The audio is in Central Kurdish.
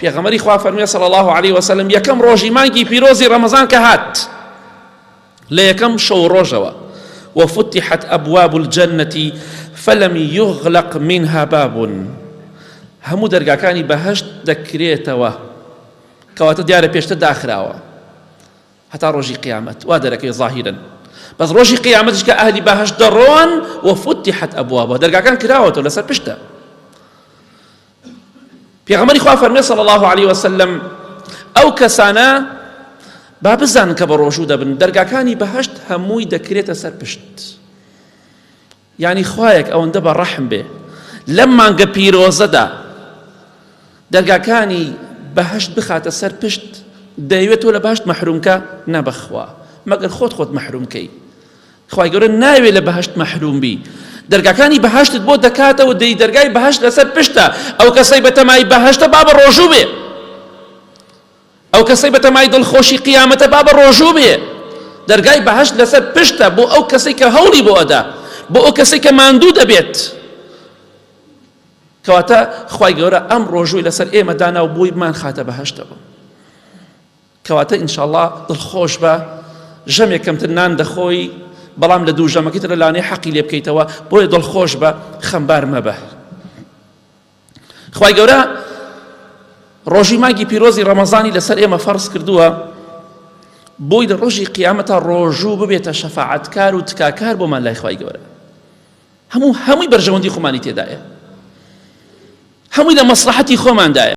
پێغەمبەری خوا فەرمووی صلی الله علیه وسلم یەکەم ڕۆژی مانگی پیرۆزی ڕەمەزان کە هات لە یەکەم شەو ڕۆژەوە وفتحت أبواب الجنة فلم يغلق منها باب هەموو دەرگاکانی بەهەشت دەکرێتەوە کەواتە دیارە پێشتر داخراوە هەتا ڕۆژی قیامەت وا دەرەکەی ظاهیرن بەس ڕۆژی قیامەتیش کە ئەهلی بەهەشت دەڕۆن وفتحت أبوابها دەرگاکان کراوەتەوە لەسەر پشتە پێغەمبەری خوا فەرمێ صلی الله علیه وسلم ئەو کەسانە با بزانن کە بە ڕۆژوو دەبن دەرگاکانی بەهەشت هەمووی دەکرێتە سەر پشت یانی خوایەک ئەوەندە بە ڕەحم بێ لەم مانگە پیرۆزەدا دەرگاکانی بەهەشت بخاتە سەر پشت دەیەوێت تۆ لە بەهەشت مەحرومکە نا بەخوا مەگەر خۆت خۆت مەحرومکەی خوای گەورە ناوێ لە بەهەشت مەحروم بی دەرگاکانی بەهەشتت بۆ دەکاتەوە دەی دەرگای بەهەشت لەسەر پشتە ئەو کەسەی بەتەمای بەهەشتە با بە ڕۆژوو بێ ئەو کەسەی بەتەمای دڵخۆشی قیامەتە با بە ڕۆژوو بێ. دەرگای بەهەشت لەسەر پشتە بۆ ئەو کەسەی کە هەوڵی بۆ ئەدا، بۆ ئەو کەسەی کە ماندوو دەبێت. کەواتە خوای گەورە ئەم ڕۆژووی لەسەر ئێمە دانا و بۆی بمانخاتە بەهەشتەوە. کەواتە ئینشاڵڵا دڵخۆش بە ژەمێک کەمتر نان دەخۆی بەڵام لە دوو ژەمەکەی تر لەلانەیە حەقی لێ بکەیتەوە بۆیە دڵخۆش بە خەمبار مەبە. خوای گەورە ڕۆژی مانگی پیرۆزی ڕەمەزانی لەسەر ئێمە فەرز کردووە بۆی لە ڕۆژی قیامەتا ڕۆژوو ببێتە شەفاعەتکار و تکاکار بۆمان لای خوای گەورە هەموو هەمووی بەرژەوەندی خۆمانی تێدایە هەمووی لە مەسلحەتی خۆماندایە.